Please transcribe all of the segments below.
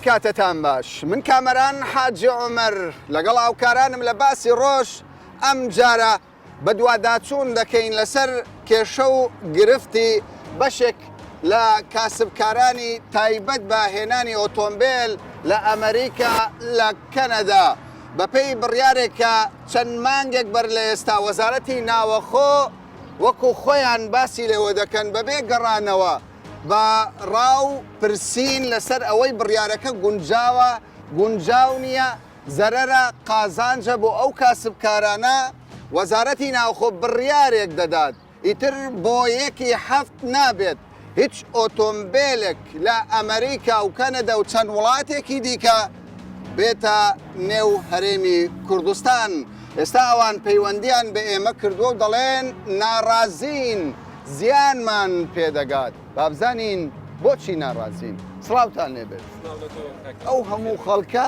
کاتتان باش من کامەران حاجی عومەر لەگەڵ هاوکارانم لە باسی ڕۆژ ئەم جارە بەدواداچوون دەکەین لەسەر کێشە و گرفتی بەشێک لە کاسبکارانی تایبەت بە هێنانی ئۆتۆمبێل لە ئەمریکا لە کەنەدا بەپێی بڕیارێک کە چەند مانگێک بەر لە ئێستا وەزارەتی ناوەخۆ وەکو خۆیان باسی لێوە دەکەن بەبێ گەڕانەوە بە ڕا و پرسین لەسەر ئەوەی بڕیارەکە گونجاوە گونجاو نییە زەرەرە قازانجە بۆ ئەو کاسبکارانە، وەزارەتی ناوخۆ بڕیارێک دەدات ئیتر بۆ یەکی هەفت نابێت هیچ ئۆتۆمبێلێک لە ئەمریکا و کەنەدا و چەند وڵاتێکی دیکە بێتە نێو هەرێمی کوردستان. ئێستا ئەوان پەیوەندیان بە ئێمە کردووە و دەڵێن ناڕازین زیانمان پێدەگات. با بزانین بۆچی ناڕازین. سڵاوتان لێبێت. ئەو هەموو خەڵکە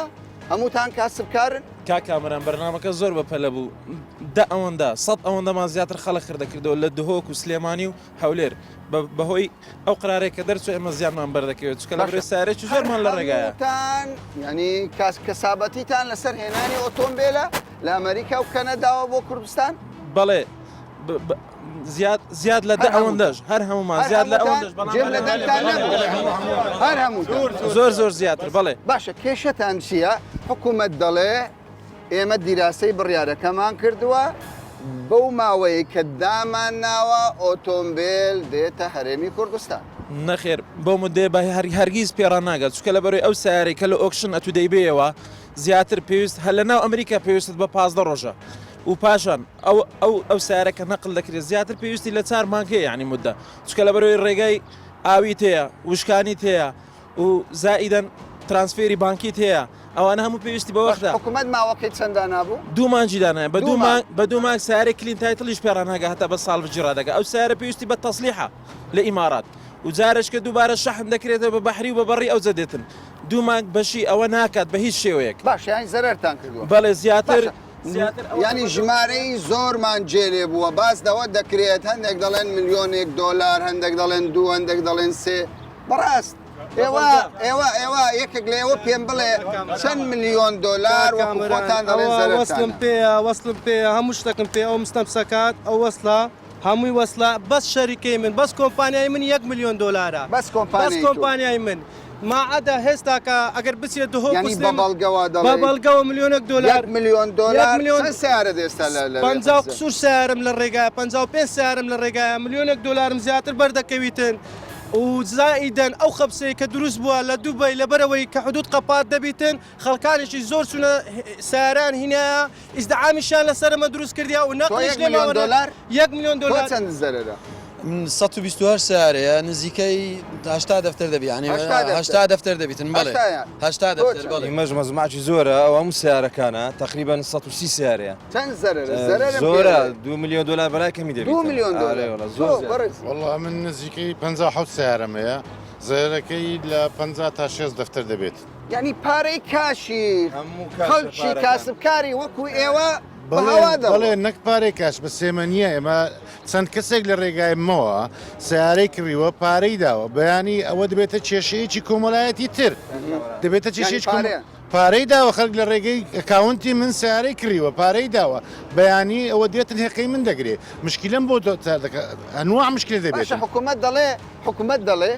هەمووتان کاسبکارن؟ کاک کامەران بەرنامەکە زۆر بە پەلە بوو دە ئەوەندە سەد ئەوەندەمان زیاتر خەڵک خردەکردەوە لە دهۆک و سلێمانی و هەولێر بەهۆی ئەو قرارێک کە دەرچوو ئێمە زیانمان بەردەکەوێت چکە لە بەرەی سارێکی زۆرمان لە ڕێگایە تان ینی کاس کەسابەتیتان لەسەر هێنانی ئۆتۆمبێلە لە ئەمریکا و کەنەداوە بۆ کوردستان؟ بەڵێ زیاد زیاد لە دە ئەوەندەش هەر هەمومان زیاد لە ئەوەندەش بەڵام جێم لە دەنگتان نەبوو هەر هەموو زۆر زۆر زیاتر بەڵێ باشە کێشەتان چییە؟ حکوومەت دەڵێ ئێمە دیراسەی بڕیارەکەمان کردووە، بەو ماوەیەی کە دامانناوە ئۆتۆمبێل دێتە هەرێمی کوردستان. نەخێر بەو مدەیە بە هەرگیز پێڕاناگات چونکە لەبەرەی ئەو سەیارەی کە لە auction ئەتوو دەیبەیەوە زیاتر پێویست هەر لەناو ئەمریکا پێویستت بە 15 ڕۆژە و پاشان ئەو ئەو ئەو سەیارە کە نەقل دەکرێت زیاتر پێویستی لە چار مانگ هەیە یانی مدە چونکە لەبەرەوەی ڕێگای ئاویت هەیە وشکانیت هەیە و زائیدەن transfer ی بانکیت هەیە ئەوانە هەموو پێویستی بە وەختە. حکومەت ماوەکەی چەند دانابوو؟ دوو مانگی دانایە بە دوو مانگ بە دوو مانگ سەیارەی clean title یش پێ ڕاناگا هەتا بە salvage ی ڕادەگا ئەو سەیارە پێویستی بە تەسلیحە لە ئیمارات و جارێش کە دووبارە شەحن دەکرێتەوە بە بەحری و بە بەڕی ئەوجە دێتن دوو مانگ بەشی ئەوە ناکات بە هیچ شێوەیەک. باشە یانی زەرەرتان کردووە؟ بەڵێ زیاتر زیاتر ئەوە یانی ژمارەی زۆرمان جێ لێ بووە باس لەوە دەکرێت هەندێک دەڵێن ملیۆنێک دۆلار هەندێک دەڵێن دوو هەندێک دەڵێن سێ بەڕاست ئێوە ئێوە ئێوە یەکێک لە ئێوە پێم بڵێ چەند ملیۆن دۆلار وەکو خۆتان دەڵێن زەرەرتانە؟ وەسڵم پێیە وەسڵم پێیە هەموو شتەکم پێ ئەو مستەمسەکات ئەو وەسڵە هەمووی وەسڵە بەس شەریکەی من بەس کۆمپانیای من یەک ملیۆن دۆلارە بەس کۆمپانیای بەس کۆمپانیای من ماعەدە هێستاکە ئەگەر بچێت دهۆک یانی بە بەڵگەوە دەڵێی بە بەڵگەوە ملیۆنێک دۆلار یەک ملیۆن دۆلار چەند سەیارەت ئێستا لە لە 50 قسوور سەیارەم لە ڕێگایە 55 سەیارەم لە ڕێگایە ملیۆنێک دۆلارم زیاتر بەردەکەویتن و زائیدەن ئەو خەبسەی کە دروست بووە لە دوبەی لەبەرئەوەی کە حدود قەپات دەبیتن خەڵکانێکی زۆر چونە سەیارەیان هینایە ئیزدعامیشیان لەسەر ئەمە دروست کردیە و تۆ نەقلیش یەک ملیۆن لێمان دۆلار یەک ملیۆن تۆ دۆلار چەند زەرەرە؟ 128 سەیارەیە نزیکەی 80 دەفتەر دەبی یانی 80 دەفتەر 80 دەفتەر دەبیتن بەڵێ هەشتایە 80 تۆ دەفتەر چەند؟ بەڵێ ئیمەش مەزموعەکی زۆرە ئەو هەموو سەیارەکانە تەقریبەن 130 سەیارەیە چەند زەرەرە زەرەرم پێ زۆرە ئەڵێ. دوو ملیۆن دۆلار بەلای کەمی دەبیتن دوو ملیۆن ئارێ دۆلار وەڵا تۆ زۆر زیاتر. بەڕێز وەڵا من نزیکەی 57 سەیارەم هەیە زەرەرەکەی لە 50 تا 60 دەفتەر دەبێت. یانی پارەی کاشی هەموو کاشە خەڵکی پارەکان. کاسبکاری وەکو ئێوە بە بەڵێ هەوا دەڕۆ. بەڵێ نەک پارەی کاش بە سێمەنیە ئێمە چەند کەسێک لە ڕێگای مەوە سەیارەی کڕیوە پارەی داوە بەیانی ئەوە دەبێتە کێشەیەکی کۆمەڵایەتی تر دەبێتە یانی کێشەیەکی کۆمە پارەیە. پارەی داوە خەلک لە ڕێگەی ئەکاونتی من سەیارەی کڕیوە پارەی داوە بەیانی ئەوە دێتن هێقەی من دەگرێ مشکیلەم بۆ ئەنواع مشکلە باشە دەبێتن. حکومەت دەڵێ حکومەت دەڵێ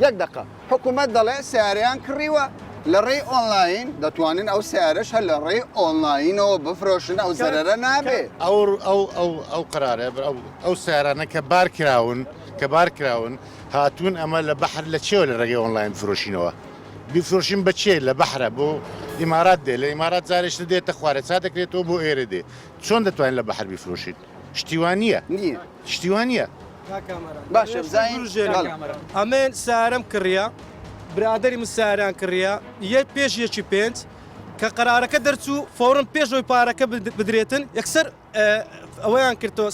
یەک دەقە حکومەت دەڵێ سەیارەیان کڕیوە لە ڕێی ئۆنلاین دەتوانن ئەو سەیارەش هەر لە ڕێی ئۆنلاینەوە بفرۆشن ئەو زەرەرە نابێ. ئەو ئەو ئەو ئەو قەرارە ئەو ئەو سەیارانە کە بار کراون کە بار کراون هاتوون ئەمە لە بەحر لە چێوە لە ڕێگەی ئۆنلاین بفرۆشینەوە بیفرۆشین بە کێ لە بەحرە بۆ ئیمارات دێ لە ئیمارات جارێشتر دێتە خوارێ چا دەکرێتەوە بۆ ئێرە دێ چۆن دەتوانین لە بەحر بیفرۆشین شتی وا نییە نییە شتی وا نییە. باشە بزانین بەڵێ. ئەمن سارەم کڕیە برادەری من ساریان کڕیە یە پێش یەکی پێنج کە قەرارەکە دەرچوو فەورەن پێش ئەوەی پارەکە بدرێتن یەکسەر ئەوەیان کردەوە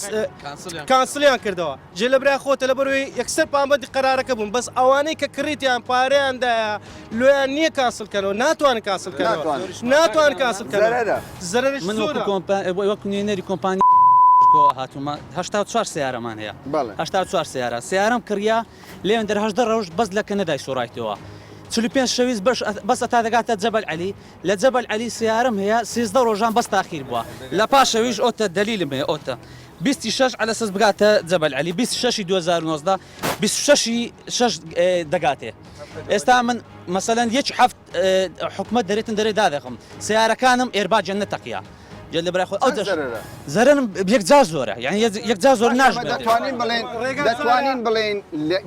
کانسلیان کردەوە جێ لە برای خۆتە لە بەروی یەکسەر پابەندی قەرارەکە بوون بەس ئەوانەی کە کڕیتیان پارەیان دایە لۆیان نییە cancel کەنەوە ناتوان cancel کەنەوە ناتوان cancel کەنەوە زەرەرش من زۆرە. وەکو نوێنەری کۆمپانیا هاتوومە 84 سیارەمان هەیە 84 سیارە سیارەم کڕیا لێن دەر 18 ڕۆژ بەس لە کەنەدای سۆڕایتەوە. 45 شەویست بەش بەس ئەتا دەگاتە جەبەل عەلی لە جەبەل عەلی سیارەم هەیە 13 ڕۆژان بەس تاخیر بووە لە پاشەویش ئۆتە دەلیلم هەیە ئۆتە 26 عەلە سەس بگاتە جەبەل عەلی 26 2019 26 شەش دەگاتێ ئێستا من مەسەلەن یەک هەفت حکومەت دەرێتن دەرێ دادەخم سیارەکانم ئێرباجیان نەتەقیا جل برای خۆ ئەو زەرەرە زەرەرم یەکجار زۆرە یعنی یەکجار زۆر ناژمێردرێت. دەتوانین بڵێن دەتوانین بڵێن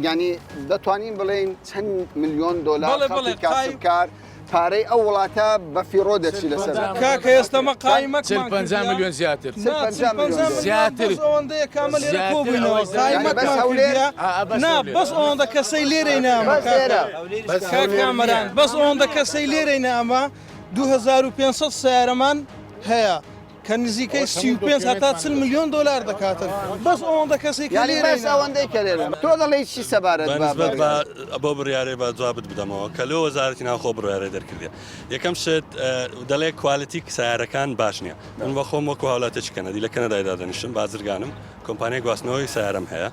یعنی دەتوانین بڵێن چەند ملیۆن دۆلار خەڵکی کاسبکار پارەی ئەو وڵاتە بە فیڕۆ دەچی لەسەر کاکە ئێستا مە قایمەکمان 50 ملیۆن زیاتر زیاتر ئەوەندەیە کامە لێرە کۆبووینەوە قایمەکمان کردیە نا بەس ئەوەندە کەسەی لێرەی نامە کاک کامەران بەس ئەوەندە کەسەی لێرەی نامە 2500 سیارەمان هەیە کە نزیکەی 35 هەتا 40 ملیۆن دۆلار دەکاتن بەس ئەوەندە کەسێک کە یانی لێرەی بەس ئەوەندەی کە لێرەن تۆ دەڵێی چی سەبارەت بە بەنسبەت بە بڕیار؟ بەو بڕیارەی بە جوابت بدەمەوە کە لۆ وەزارەتی ناوخۆ بڕیارەی دەرکردیە یەکەم شت دەڵێ quality سیارەکان باش نییە من بە خۆم وەکو هاوڵاتێکی کەنەدی لە کەنەدای دادەنیشتم بازرگانم کۆمپانیای گواستنەوەی سیارەم هەیە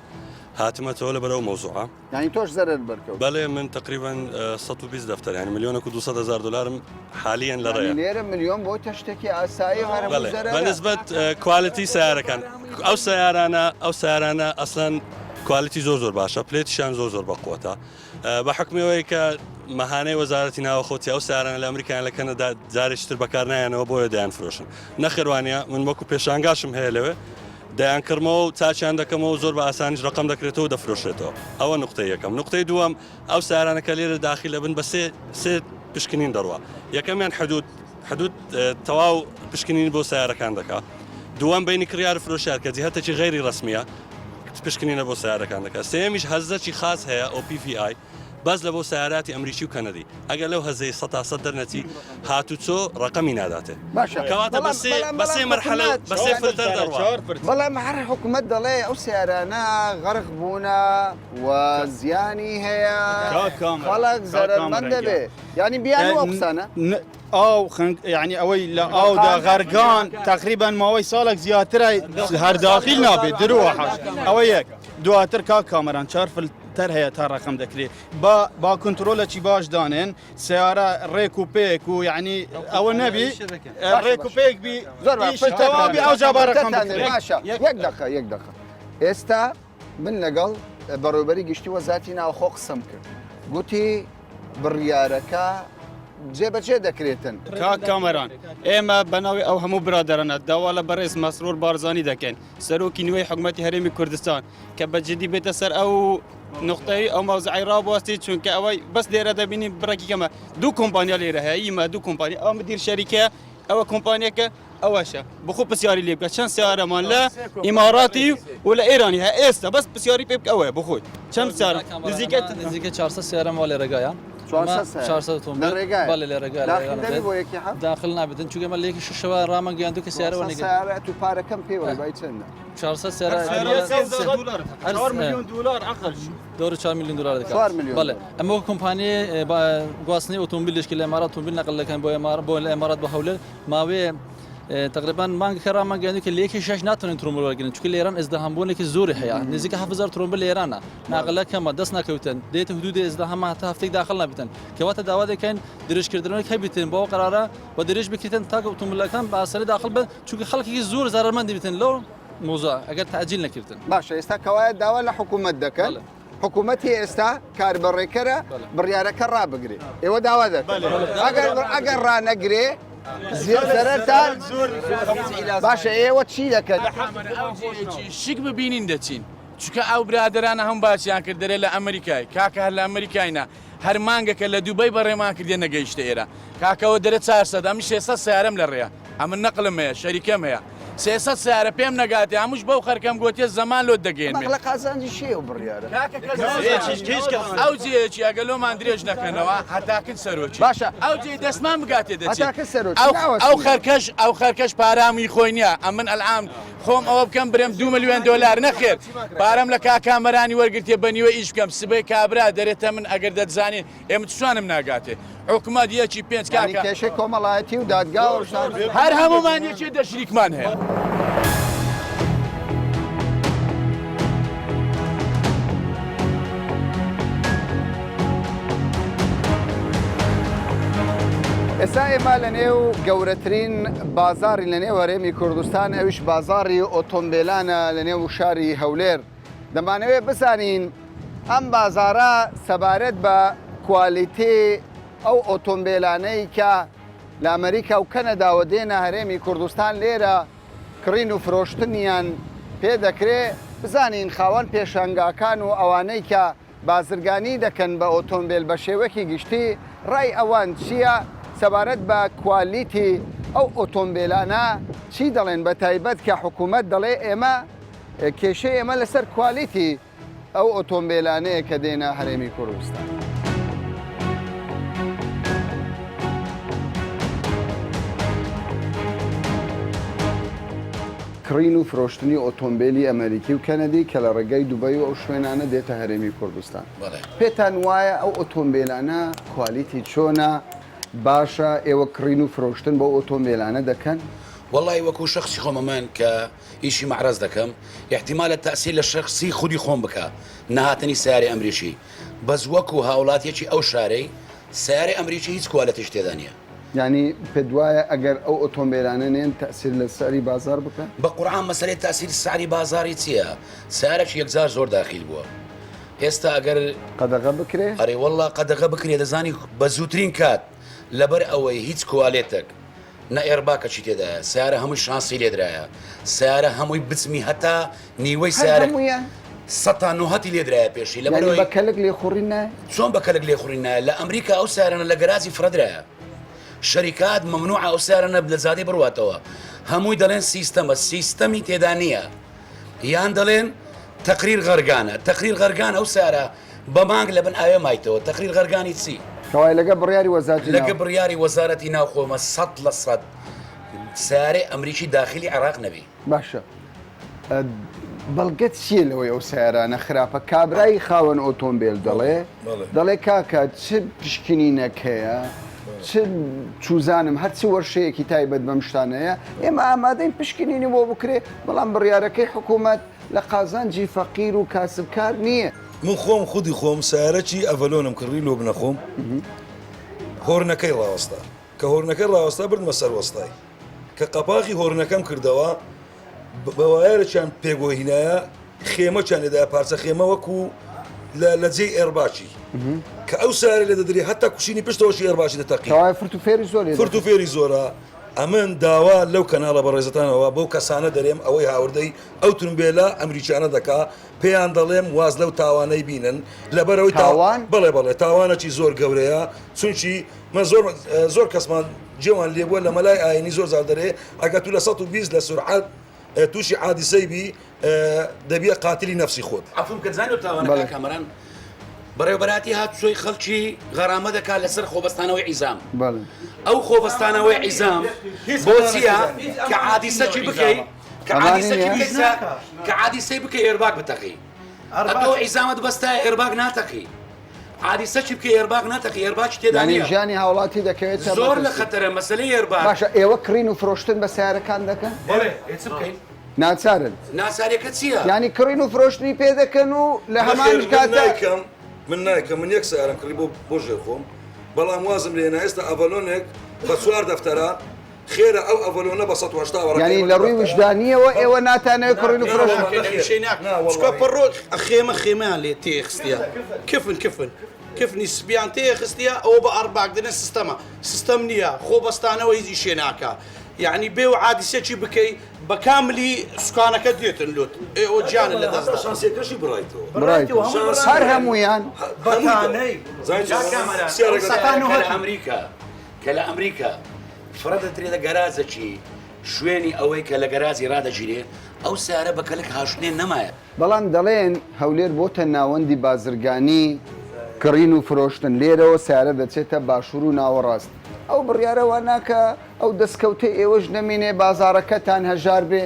هاتمەتەوە لەبەر ئەو مەوزوعە یانی تۆش زەرەر بەرکەوت؟ بەڵێ من تقریبا 120 دەفتەر یانی ملیۆنێک و 200 هەزار دلارم حالیەن لە ڕێیە. یانی لێرە ملیۆن بۆتە شتێکی ئاسایی و هەر هەموو بەڵێ زەرەرە. بە نسبەت quality سیارەکان ئەو سیارانە ئەو سیارانە ئەسڵەن quality زۆر زۆر باشە plate یشیان زۆر زۆر بەقوەتە بە حکمی ئەوەی کە مەهانەی وەزارەتی ناوەخۆتی ئەو سیارانە لە ئەمریکایان لە کەنەدا جارێکی تر بەکار نایەنەوە بۆیە دەیان فرۆشن نەخێر وانە من وەکو پێشانگاشم هەیە لەوێ دەیانکڕمەوە و چاکیان دەکەمەوە و زۆر بە ئاسانیش ڕەقەم دەکرێتەوە و دەفرۆشرێتەوە. ئەوە نوقتەی یەکەم. نوقتەی دووەم، ئەو سەیارانە کە لێرە داخیل ئەبن بە سێ سێ پشکنین دەڕوا. یەکەمیان حدود، حدود تەواو پشکنین بۆ سەیارەکان دەکا. دووەم بەینی کڕیار و فرۆشیار کە جیهەتێکی غەیری ڕەسمییە پشکنینە بۆ سەیارەکان دەکا. سێیەمیش هەزەکی خاس هەیە OPVI بەس لە بۆ سەیاراتی ئەمریکی و کەنەدی ئەگەر لەو هەزەی سەتا سەد دەرنەچی هاتوچۆ ڕەقەمی ناداتێ باشە کەواتە بە بەڵام سێ بەڵام بە سێ بەڵام مەرحەلە و حکومەت بە سێ فلتەر دەڕوا. بەڵام هەر حکومەت دەڵێ ئەو سەیارانە غەرق بوونە و زیانی هەیە کاک کامەران، خەڵک کاک زەرەرمەند کامەران دەبێ گیان. یانی بیانوو ئەو قسانە ئاو خنک یعنی ئەوەی لە ئاودا غەرگان تقریبا ماوەی ساڵێک زیاترە هەر داخیل نابێت درۆ حەش ئەوە یەک دواتر کاک کامەران چار فلتەر هەیە تا ڕەقەم دەکرێت با با کونترۆلەکی باش دانێن سیارە ڕێک و پێک و یعنی ئەوە نەبی ڕێک و پێک بی زۆر باش ئیش تەواو بی ئەو جا با ڕەقەم بکرێت. باشە یەک دقە یەک دقە ئێستا من لەگەڵ بەڕێوبەری گشتی وەزارتی ناوخۆ قسەم کرد گوتی بڕیارەکە جێبەجێ دەکرێتن. کاک کامەران ئێمە بەناوی ئەو هەموو برادەرانە داوا لە بەڕێز مەسرور بارزانی دەکەین سەرۆکی نوێی حکومەتی هەرێمی کوردستان کە بە جدی بێتە سەر ئەو نقطەی ئەو مەوزعی ڕابوەستی چونکە ئەوەی بەس لێرە دەبینی بڕێکی کەمە دوو کۆمپانیا لێرە هەیە ئیمە دوو کۆمپانیا ئەو مدیر شەریکە ئەوە کۆمپانیەکە ئەوەشە بخۆ پرسیاری لێ بکە چەند سیارەمان لە ئیماراتی و لە ئێرانی هەیە ئێستا بەس پرسیاری پێ بکە ئەوەیە بخۆی چەند سیارە نزیکە نزیکە 400 سیارەم وا لە ڕێگایە 400 سیارە. 400 تۆمبیل لە ڕێگایە؟ بەڵێ لە ڕێگایە لە داخل ئێران دەبی دێت. بۆ یەکی حەفت؟ داخل نابێتن چونکە ئێمە لە یەکی شەشەوە ڕامانگەیاندوو کە سیارە 400 وەرنەگرن سیارە ئەتوو پارەکەم پێ وەرە بای چەندە؟ 400 سیارە هەر 4 میلیۆن دلار ئەقل دەوری 4 میلیۆن دلار دەکات 4 میلیۆن بەڵێ ئەمە وەک کۆمپانیای گواستنەوەی ئۆتۆمبیلیش کە لە ئیمارات ئۆتۆمبیل نەقل دەکەن بۆ ئیمارات بۆ لە ئیمارات بۆ هەولێر ماوەیە تقریبا مانگەکە ڕامانگەیاندوو کە لە یەکی شەش ناتوانن ترۆمبیل وەرگرن چونکە لە ئێران ئێزدەهامبوونێکی زۆری هەیە نزیکە 7000 ترۆمبیل لە ئێرانە ناقلە کەمە دەست ناکەوتن دێتە حدود ئێزدەهامە هەتا هەفتەی داخل نابێتن کەواتە داوا دەکەین درێژکردنەوەی هەبیتن بۆ ئەو قەرارە و درێژ بکرێتن تاکە ئۆتۆمبیلەکان بە ئاسانی داخل بن چونکە خەڵکێکی زۆر زەرەرمەند دەبێتن لەو مۆزە ئەگەر تەئجیل نەکردن. باشە ئێستا کەوایە داوا لە حکوومەت دەکەن حکوومەتی ئێستا کاربەڕێکەرە بڕیارەکە ڕابگرێ ئێوە داوا دەکەن ئەگەر ئەگەر ڕانەگرێ زەرەرتان باشە ئێوە چی دەکەن؟ شک ببینین دەچین چونکە ئەو برادەرانە هەم باسیان کرد دەرێ لە ئەمریکای کاکە هەر لە ئەمریکای نا هەر مانگەکە لە دوبەی بەڕێمان کردێ نەگەیشتە ئێرە کاکەوە دەرێ 400 ئەمن 600 سیارەم لە ڕێیە ئەمن نەقلم هەیە شەریکەم هەیە 300 سیارە پێم نەگاتێ هەمووش بەو خەرکەم گۆتیە زەمان لۆت دەگەیەنمێ. مەغلە قازانجی چیە ئەو بڕیارە؟ کاکە کەس نازانێ ئەو جێیەکی ئەگەر لۆمان درێژ نەکەنەوە هەتاکن سەرۆکی باشە ئەو جێی دەستمان بگاتێ دەچێ هەتاکن سەرۆکی ئەو ناوەستین. ئەو خەرکەش ئەو خەرکەش پارامی خۆی نییە ئەمن ئەلعام خۆم ئەوە بکەم برێم دوو ملیۆن دۆلار نەخێر پارەم لە کاک کامەرانی وەرگرتیە بە نیوە ئیش بکەم سبەی کابرا دەرێتە من ئەگەر دەتزانی ئێمە چوانم ناگاتێ حکومەت یەکی پێنج یانی کاکە کێشەی کۆمەڵایەتی و دادگا و شتان هەر هەموومان یەکێ دەشریکمان هەیە. ئێستا ئێمە لە نێو گەورەترین بازاڕی لە نێو هەرێمی کوردستان ئەویش بازاڕی ئۆتۆمبێلانە لە نێو شاری هەولێر دەمانەوێت بزانین ئەم بازاڕە سەبارەت بە کوالیتی ئەو ئۆتۆمبێلانەی کە لە ئەمریکا و کەنەداوە دێنە هەرێمی کوردستان لێرە کڕین و فرۆشتنیان پێ دەکرێ، بزانین خاوەن پێشانگاکان و ئەوانەی کە بازرگانی دەکەن بە ئۆتۆمبێل بە شێوەکی گشتی ڕای ئەوان چییە سەبارەت بە کوالیتی ئەو ئۆتۆمبێلانە چی دەڵێن بە تایبەت کە حکوومەت دەڵێ ئێمە کێشەی ئێمە لەسەر کوالیتی ئەو ئۆتۆمبێلانەیە کە دێنە هەرێمی کوردستان. کڕین و فرۆشتنی ئۆتۆمبێلی ئەمەریکی و کەنەدی کە لە ڕێگای دوبەی و ئەو شوێنانە دێتە هەرێمی کوردستان. پێتان وایە ئەو ئۆتۆمبێلانە کوالیتی چۆنە؟ باشە ئێوە کڕین و فرۆشتن بەو ئۆتۆمبێلانە دەکەن؟ وەڵی وەکو شخصی خۆمە من کە ئیشی مەعرەز دەکەم ئیحتیمالە تەئسیر لە شەخسی خودی خۆم بکا نەهاتنی سەیارەی ئەمریکی بەس وەکو هاوڵاتیەکی ئەو شارەی سەیارەی ئەمریکی هیچ کوالێتیش تێدا نیە. یانی پێت وایە ئەگەر ئەو ئۆتۆمبێلانە نێن تەئسیر لە سعری بازاڕ بکەن؟ بە قورعان مەسەلەی تەئسیر سعری بازاڕی چیە سەیارەکی یەکجار زۆر داخیل بووە ئێستا ئەگەر قەدەغە بکرێ؟ ئەرێ وەڵا قەدەغە بکرێ دەزانی بە زووترین کات لەبەر ئەوەی هیچ کوالێتەک نە ئێرباکەکی تێدایە سەیارە هەمووی شانسی لێدرایە سەیارە هەمووی بچمی هەتا نیوەی هەر سەیارە هەموویان؟ سەتا نۆهەتی لێدرایە پێشی یانی لەبەرئەوەی بە کەلک لێخوڕین نایە؟ چۆن بە کەلک لێخوڕین نایە لە ئەمریکا ئەو سەیارانە لە گەراجی فڕەدرایە شەریکات مەمنوعە ئەو سەیارانە لە جادەی بڕواتەوە هەمووی دەڵێن سیستەمە سیستەمی تێدا نییە یان دەڵێن تەقریر غەرگانە تەقریر غەرگان ئەو سەیارە بە مانگ لە بن ئاوێ مایتەوە تەقریر غەرگانی چی؟ کەوایە لەگە بڕیاری وەزارەتی لەگە بڕیاری وەزارەتی ناوخۆمە 100% سەیارەی ئەمریکی داخلی عێراق نەبی. باشە بەڵگەت چییە لەوەی ئەو سەیارانە خراپە؟ کابرای خاوەن ئۆتۆمبێل دەڵێ دەڵێ کاکە چ پشکنینەک هەیە چ چوزانم هەرچی وەرشەیەکی تایبەت بەم شتانەیە ئێمە ئامادەین پشکنینی بۆ بکرێ بەڵام بڕیارەکەی حکوومەت لە قازانجی فەقیر و کاسبکار نییە. من خۆم خودی خۆم سەیارەکی ئەڤەلۆنم کڕی لۆ بنەخۆم هۆرنەکەی ڕاوەستا کە هۆرنەکەی ڕاوەستا بردمە سەر وەستای کە قەپاغی هۆرنەکەم کردەوە بە وایەرەکیان پێگۆ هینایە خێمەکیان لێدایە پارچە خێمە وەکو لە جێی ئێرباکی کە ئەو سارە لێ دەدرێ هەتا کوشینی پشتەوەشی ئێرباکی دەتەقی فرت و فێری زۆر فرت و فێری زۆرە ئەمن داوا لەو کەناڵە بەڕێزەتانەوە بەو کەسانە دەرێم ئەوەی هاوردەی ئەو ترمبێلە ئەمریکیانە دەکا پێیان دەڵێم واز لەو تاوانەی بینن لەبەرەوەی تاوان بەڵێ بەڵێ تاوانەکی زۆر گەورەیە چونکی من زۆر زۆر کەسمان جێوان لێبووە لە مەلای ئاینی زۆر زار دەرێ ئەگە تو لە 120 لە سرعەت تووشی عادیسەی بی دەبیە قاتلی نەفسی خۆت. عەفوم کە زانیت تاوانە کاک کامەران بەڕێوەبەراتی هاتوچۆی خەڵکی غەرامە دەکات لەسەر خۆبەستانەوەی عیزام ئەو خۆبەستانەوەی عیزام بۆ چییە کە عادیسەکی بکەی کە عادیسەکی بکەی کە عادیسەی بکەی ئێرباگ بتەقی ئەتۆ عیزامت بەستایە ئێرباگ ناتەقی عادیسەکی بکەی ئێرباگ ناتەقی ئێرباکی تێدا یانی نییە ژیانی هاوڵاتی دەکەوێتە زۆر لە مەترسی. خەتەرە مەسەلەی ئێرباگ باشە ئێوە کڕین و فرۆشتن بە سەیارەکان دەکەن؟ بەڵێ ئێ چ بکەین؟ ناچارن. ناچاریەکە چییە؟ یانی کڕین و فرۆشتنی پێ دەکەن و لە هەمان نەخێر من کاتدا نایکەم من نایکەم من یەک سەیارەم کڕی بۆ بۆ ژێر خۆم بەڵام وازم لێ هێنا ئێستا ئەڤەلۆنێک بە چوار دەفتەرە خێرە ئەو ئەڤەلۆنە بە 180 وەرەقەی یانی ئەوە لە ڕووی دەفتەرە ویژدانییەوە ئێوە ناتانەوێت کڕین و نا فرۆشتن وەڵا نەخێر شەی ناکەن نا چونکە وەڵاهی پەڕۆ خێمە خێمەیان لێ تێخستیە کفن کفن کفنی سپیان تێخستیە ئەوە بە ئەڕباک دەنێ سیستەمە سیستەم نییە خۆ بەستانەوە هیچ ئیشێ ناکا یعنی بێ و عادیسەکی بکەی بە کاملی سوکانەکە دێتن لۆت ئێ ئەوە گیانت لە دەست هەتا دا. شانسیەکەشی بڕایتەوە. بڕایتەوە. هەر هەموویان. بەتانەی. زانی چۆن؟ کە لە ئەمریکا کە لە ئەمریکا فڕە دەدرێتە گەراجەکی شوێنی ئەوەی کە لە گەراجی ڕادەگیرێ ئەو سەیارە بە کەلک هاشتنێ نەمایە. بەڵام دەڵێن هەولێر بۆتە ناوەندی بازرگانی کڕین و فرۆشتن، لێرەوە سەیارە دەچێتە باشوور و ناوەڕاست. ئەو بڕیارە وا ناکا ئەو دەستکەوتەی ئێوەش نەمینێ، بازاڕەکەتان هەژار بێ؟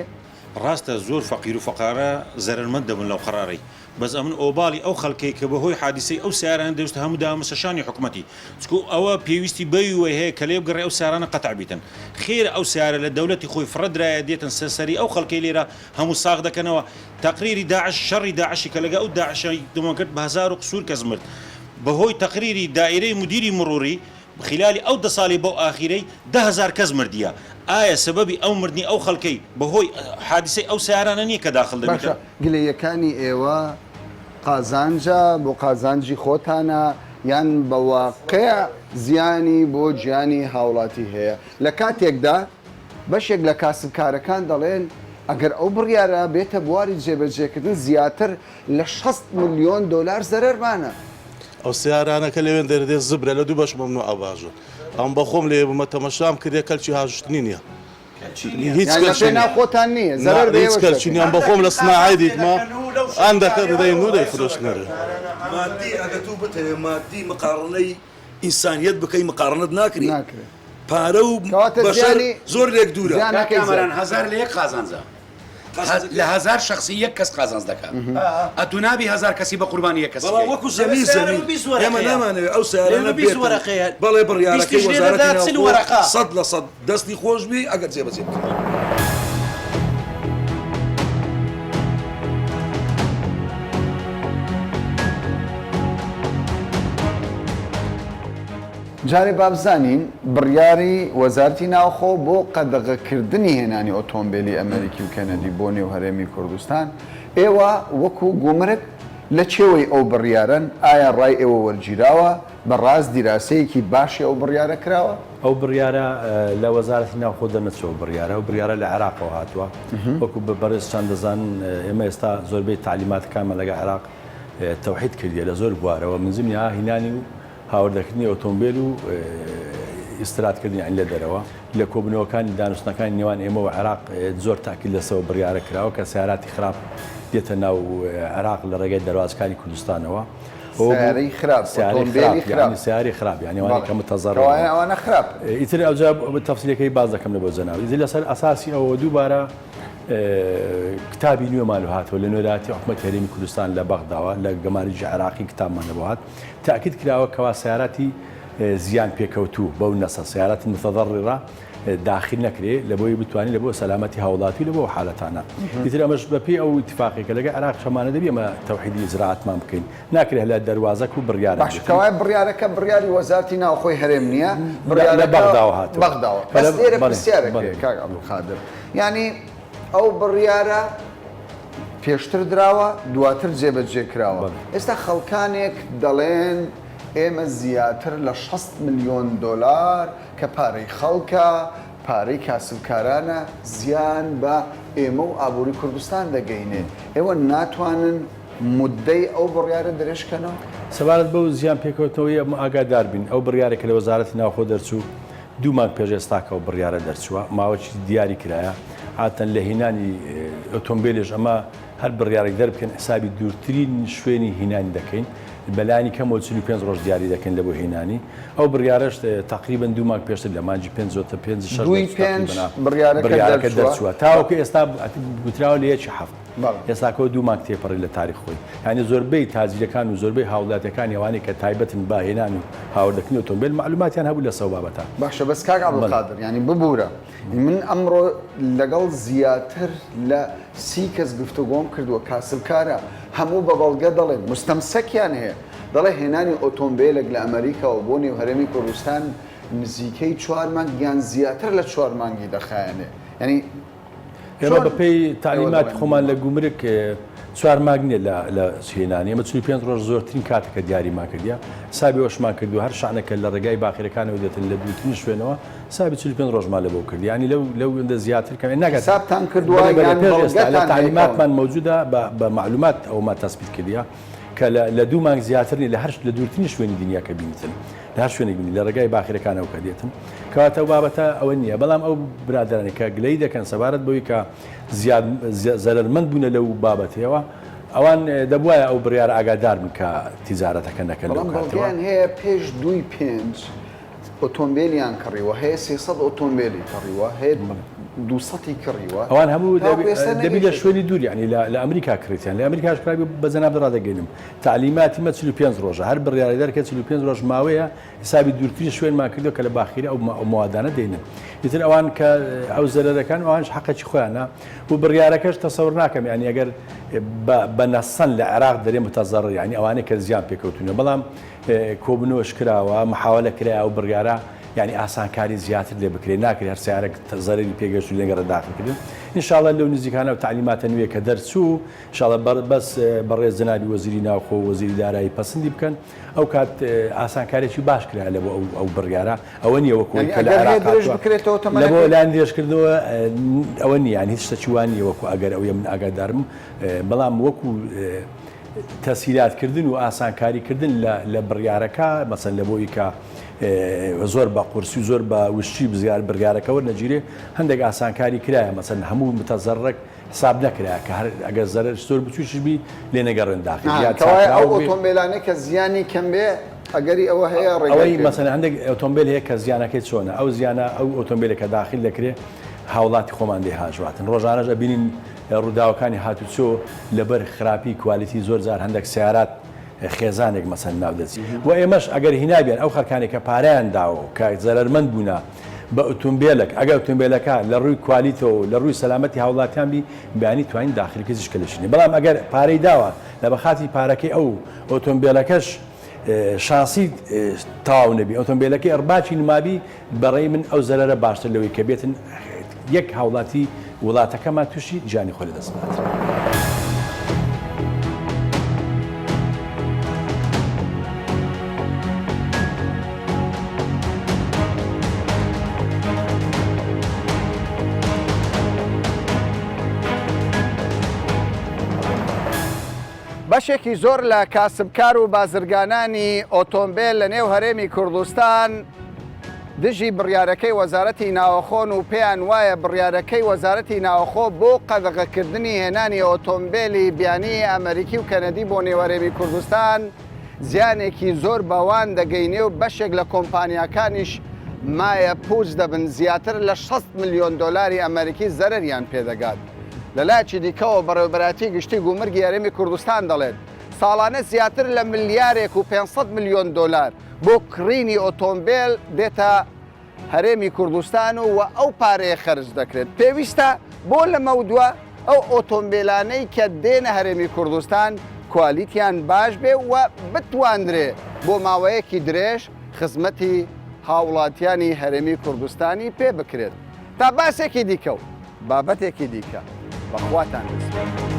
ڕاستە زۆر فەقیر و فەقارە زەرەرمەند دەبن لەو قەرارەی بەس ئەمن ئۆباڵی ئەو خەلکەی کە بەهۆی حادیسەی ئەو سەیارانە دەویستە هەموو داومە سەر شانی حکومەتی چکو ئەوە پێویستی بەوی هەیە کە لێ بگەڕێ ئەو سەیارانە قەتع بیتن خێرە ئەو سەیارە لە دەولەتی خۆی فڕە درایە دێتن سەر سەری ئەو خەلکەی لێرە هەموو ساغ دەکەنەوە تەقریری داعش شەڕی داعشی کە لەگە ئەو داعشەی دەمان کرد بە هەزارو قسور کەس مرد بەهۆی تەقریری دائیرەی مدیری مڕوری. خیلالی ئەو دە ساڵی بەو ئاخیرەی 10,000 کەس مردیە ئایا سەبەبی ئەو مردنی ئەو خەڵکەی بەهۆی حادیسەی ئەو سەیارانە نیە کە داخل باشە دەبیتن؟ گلەییەکانی ئێوە قازانجە بۆ قازانجی خۆتانە یان بە واقیع زیانی بۆ گیانی هاوڵاتی هەیە؟ لە کاتێکدا بەشێک لە کاسبکارەکان دەڵێن ئەگەر ئەو بڕیارە بێتە بواری جێبەجێکردن زیاتر لە 60 ملیۆن دۆلار زەرەرمانە. ئەو سەیارانە کە لەوێن دەرێ دێ زبرە لە دوو بەش مەمنوعە باژۆن ئەم بەخۆم لێ بوومە تەمەشام کردێ کەلکی هاژتنی نییە هیچ یانی لە کەلکی پێناو خۆتان نییە زەرەر بە هیچ ئێوەش کەلکی دەکەن. نییە بەخۆم لە سناعەی دیتمە ئەندەکە دەدەین و دەیفرۆشنەرێ. مادی ئەگەر تو بتەوێ مادی مقاڕنەی ئینسانیەت بکەی مقاڕنەت ناکرێ پارە و کەواتە بەشەر زیانی زۆر لێک دوورە. کاک زیانەکەی کامەران زیاتر. هەزار لە یەک قازانجە لە هەزار شەخسی یەک کەس قازانج دەکات ئەتو نابی هەزار کەسی بە قوربانی یەک کەسی بەڵام کەی. وەکو زەمین زەمین ئێمە نامانەوێ ئەو سەیارانە بێتن بەڵێ بڕیارەکەی وەزارەتی ناوخۆ 100% دەستی خۆش بی ئەگەر جێبەجێ بکرێ. جارێ با بزانین بڕیاری وەزارەتی ناوخۆ بۆ قەدەغەکردنی هێنانی ئۆتۆمبێلی ئەمەریکی و کەنەدی بۆ نێو هەرێمی کوردستان، ئێوە وەکو گومرگ لە چێوەی ئەو بڕیارەن، ئایا ڕای ئێوە وەرگیراوە، بە ڕاست دیراسەیەکی باشی ئەو بڕیارە کراوە؟ ئەو بڕیارە لە وەزارەتی ناوخۆ دەرنەچووە ئەو بڕیارە، ئەو بڕیارە لە عێراقەوە هاتووە، وەکو بەڕێزتان دەزانن ئێمە ئێستا زۆربەی تەعلیماتەکانمان لەگەڵ عێراق تەوحید کردیە لە زۆر بوارەوە من زمنیها هینانی و هاوردەکردنی ئۆتۆمبێل و ئیسترادکردنی یانی لە دەرەوە. لە کۆبوونەوەکانی دانوستنەکانی نێوان ئێمە و عێراق زۆر تاکید لەسەر بڕیارە کراوە کە سەیاراتی خراپ دێتە ناو عێراق لە ڕێگای دەروازەکانی کوردستانەوە. سەیارەی خراپ، ئۆتۆمبێلی خراپ. سەیارەی خراپ یانی ئەوانەی کە متەزەڕڕن. کەوایە ئەوانە خراپن. ئیتر ئەوجا تەفسیلەکەی باس دەکەم لە بۆ جەناب. ئیتر لەسەر ئەساسی ئەوە دووبارە کتابی نوێمان هاتەوە لە نوێنەرایەتی حکومەتی هەرێمی کوردستان لە بەغداوە لە گەماریجی عێراقی کتابمان لە بۆ هات. تەئکید کراوە کەوا سەیاراتی زیان پێکەوتوو بەو نەسە، سیارات متضررە، داخل نەکرێ لە بۆی بتوانین لە بۆ سەلامەتی هاوڵاتی و لە بۆ ئەو حالەتانە. ئیتر ئەمەش بە پێی ئەو ئیتفاقەی کە لەگەڵ عێراق هەمانە دەبی ئەمە تەوحیدی ئیجرائاتمان بکەین. ناکرێ هەر لە دەروازەک و بڕیارێک باشە بێتن. کەوایە بڕیارەکە بڕیاری وەزارەتی ناوخۆی هەرێم نییە، لە بڕیارەکە بەغداوە هاتووە. بەغداوە. بەس بەلێ لێرە بەڵێ پرسیارێک بەڵێ. هەیە کاک عەبدولقادر، یانی ئەو بڕیارە پێشتر دراوە دواتر جێبەجێ کراوە، ئێستا خەڵکانێک دەڵێن ئێمە زیاتر لە 60 ملیۆن دۆلار کە پارەی خەڵکە، پارەی کاسبکارانە زیان بە ئێمە و ئابووری کوردستان دەگەینێ، ئێوە ناتوانن موددەی ئەو بڕیارە درێژ کەنەوە؟ سەبارەت بەو زیان پێکەوتنەوەی ئەمە ئاگادار بین، ئەو بڕیارە کە لە وەزارەتی ناوخۆ دەرچوو دوو مانگ پێش ئێستاکە ئەو بڕیارە دەرچووە، ماوەکی دیاری کرایە، عادەتەن لە هینانی ئۆتۆمبێلیش ئەمە هەر بڕیارێک دەربکەن حسابی دوورترین شوێنی هینانی دەکەین، بەلایەنی کەمەوە 45 ڕۆژ دیاری دەکەین لە بۆ هینانی ئەو بڕیارەش تەقریبەن دوو مانگ پێشتر لە مانگی پێنج تا پێنج شەش دووی دەرچوو پێنج تەقریبەن بڕیارەکە بڕیارەکە دەرچووە. دەرچووە تاوەکو ئێستا گوتراوە لە یەکی حەفت بەڵێ. ئێستاکەوە دوو مانگ تێپەڕی لە تاریخ خۆی یانی زۆربەی تاجیرەکان و زۆربەی هاوڵاتیەکانی ئەوانەی کە تایبەتن بە هێنان و هاوردەکردنی ئۆتۆمبێل مەعلوماتیان هەبوو لەسەر ئەو بابەتە. باشە بەس کاک بەڵێ. عەبدولقادر یانی ببورە من ئەمڕۆ لەگەڵ زیاتر لە سی کەس گفتوگۆم کردووە کاسبکارە هەموو بە بەڵگە دەڵێن مستەمسەکیان هەیە دەڵێ هێنانی ئۆتۆمبێلێک لە ئەمەریکاوە بۆ نێو هەرێمی کوردستان نزیکەی چوار مانگ یان زیاتر لە چوار مانگی دەخایەنێ یانی ئێمە بە پێی تەعلیماتی خۆمان لە گومرک چوار مانگ نییە لە لە هێنانی ئێمە 45 ڕۆژ زۆرترین کاتە کە دیاریمان کردیە حسابی ئەوەشمان کردووە هەر شانەکە لە ڕێگای باخیرەکانەوە دێتن لە دوورترین شوێنەوە حسابی 45 ڕۆژمان لە بۆ کرد یانی لەو لەو ئەندە زیاتر کەم ناگات حسابتان کردووە بەڵێ بەڵێ یان پێش ئێستا لە بەڵگەتان هەیە تەعلیماتمان مەوجودە بە بە مەعلومات ئەومان تەسبیت کردیە کە لە لە دوو مانگ زیاتر نیە لە هەر لە دوورترین شوێنی دنیا کە بینیتن لە هەر شوێنێک بینی لە ڕێگای باخیرەکانەوە کە دێتن کەواتە ئەو بابەتە ئەوە نییە بەڵام ئەو برادەرانەی کە گلەیی دەکەن سەبارەت بەوەی کە زیاد زەرەرمەند بوونە لەو بابەتەوە ئەوان دەبوایە ئەو بڕیارە ئاگادار بن کە تیجارەتەکە نەکەن لەو بەڵام کاتەوە. بەڵگەیان هەیە پێش دووی پێنج ئۆتۆمبێلیان کڕیوە، هەیە 300 ئۆتۆمبێلی کڕیوە، هەیە. دووسەتی کڕیوە ئەوان هەموو تاوەکو ئێستا دەبی لە نەگەیشتۆتە. شوێنی دوور یانی لە لە ئەمریکا کڕیتیان لە ئەمریکاش کرابی بە جەنابت ڕادەگەینم تەعلیماتی مە 45 ڕۆژە هەر بڕیارێک دەرکە 45 ڕۆژ ماوەیە حسابی دوورترین شوێنمان کردووە کە لە باخیرە ئەو ئەو موادانە دێنن ئیتر ئەوان کە ئەو زەرەرەکان ئەوانش حەقێکی خۆیانە و بڕیارەکەش تەسەور ناکەم یانی ئەگەر بە بە نەسەن لە عێراق دەرێ متەزەڕر یانی ئەوانەی کە زیان پێکەوتونە بەڵام کۆبنەوەش کراوە محاولە کرایە ئەو بڕیارە یانی ئاسانکاری زیاتر لێ بکرێت ناکرێت هەر سیارەک زەرەری پێگەشت و لێگەڕە داخل کردن ان شاء الله لەو نزیکانە و تەعلیماتە نوێ کە دەرچوو ان شاء الله بەس بەڕێز جەنابی وەزیری ناوخۆ و وەزیری دارایی پەسندی بکەن ئەو کات ئاسانکاریی باش کرا لە بۆ ئەو ئەو بڕیارە ئەوە نییە وەکو یانی کە لە ئەگەر هەیە عێراق درێژ هاتووە بکرێتەوە لە بۆ تەمەنەکەی؟ لایەن درێژکردنەوە ئەوە نییە یانی هیچ شتێکی وا نییە وەکو ئەگەر ئەویە من ئاگادارم بەڵام وەکو تەسهیلات کردن و ئاسانکاری کردن لە لە بڕیارەکە مەسەن لە بۆی کە زۆر بە قورسی و زۆر بە وشکی بزیار بڕیارەکە وەرنەگیرێ هەندێک ئاسانکاری کرایە مەسەن هەموو متەزەڕرەک حساب نەکرا کە هەر ئەگەر زەرەر زۆر بچووکیش بی لێ نەگەڕێن داخل ها یا کەوایە ئەو چاکراو بێ. ئۆتۆمبێلانەی کە زیانی کەم بێ ئەگەری ئەوە هەیە ڕێگای ئەوەی پێ مەسەلەن هەندێک ئۆتۆمبێل هەیە کە زیانەکەی چۆنە ئەو زیانە ئەو ئۆتۆمبێلە کە داخل دەکرێ هاوڵاتی خۆمان لێ هاژواتن ڕۆژانەش ئەبینین ڕووداوەکانی هاتوچۆ لەبەر خراپی کوالیتی زۆر جار هەندێک سیارات خێزانێک مەسەن ناو دەچی و ئێمەش ئەگەر هینابیان ئەو خەرکانێک کە پارەیان داوە و کە زەرەرمەند بوونە بە ئۆتۆمبێلێک ئەگەر ئۆتۆمبێلەکە لە ڕووی کوالیتەوە و لە ڕووی سەلامەتی هاوڵاتیان بی بیانی توانین داخلی کەسیش کە لەشینی بەڵام ئەگەر پارەی داوە لە بەخاتی پارەکەی ئەو ئۆتۆمبێلەکەش شانسی تەواو نەبی ئۆتۆمبێلەکەی ئەڕباکی نمابی بەڕێی من ئەو زەرەرە باشتر لەوەی کە بێتن یەک هاوڵاتی وڵاتەکەمان تووشی گیانی خۆی لەدەست بدات. بەشێکی زۆر لە کاسبکار و بازرگانانی ئۆتۆمبێل لە نێو هەرێمی کوردستان دژی بڕیارەکەی وەزارەتی ناوەخۆن و پێیان وایە بڕیارەکەی وەزارەتی ناوەخۆ بۆ قەدەغەکردنی هێنانی ئۆتۆمبێلی بیانی ئەمەریکی و کەنەدی بۆ نێو هەرێمی کوردستان زیانێکی زۆر بەوان دەگەینێ و بەشێک لە کۆمپانیاکانیش مایە پووچ دەبن زیاتر لە 60 ملیۆن دۆلاری ئەمەریکی زەرەریان پێدەگات. لەلایەکی دیکەوە بەڕێوەبەرایەتی گشتی گومرگی هەرێمی کوردستان دەڵێت، ساڵانە زیاتر لە ملیارێک و 500 ملیۆن دۆلار بۆ کڕینی ئۆتۆمبێل دێتە هەرێمی کوردستان و ئەو پارەیە خەرج دەکرێت. پێویستە بۆ لەمەودوا ئەو ئۆتۆمبێلانەی کە دێنە هەرێمی کوردستان کوالیتیان باش بێ و بتواندرێ بۆ ماوەیەکی درێژ خزمەتی هاوڵاتیانی هەرێمی کوردستانی پێ بکرێت. تا باسێکی دیکە و بابەتێکی دیکە بە خواتان دەسپێرم.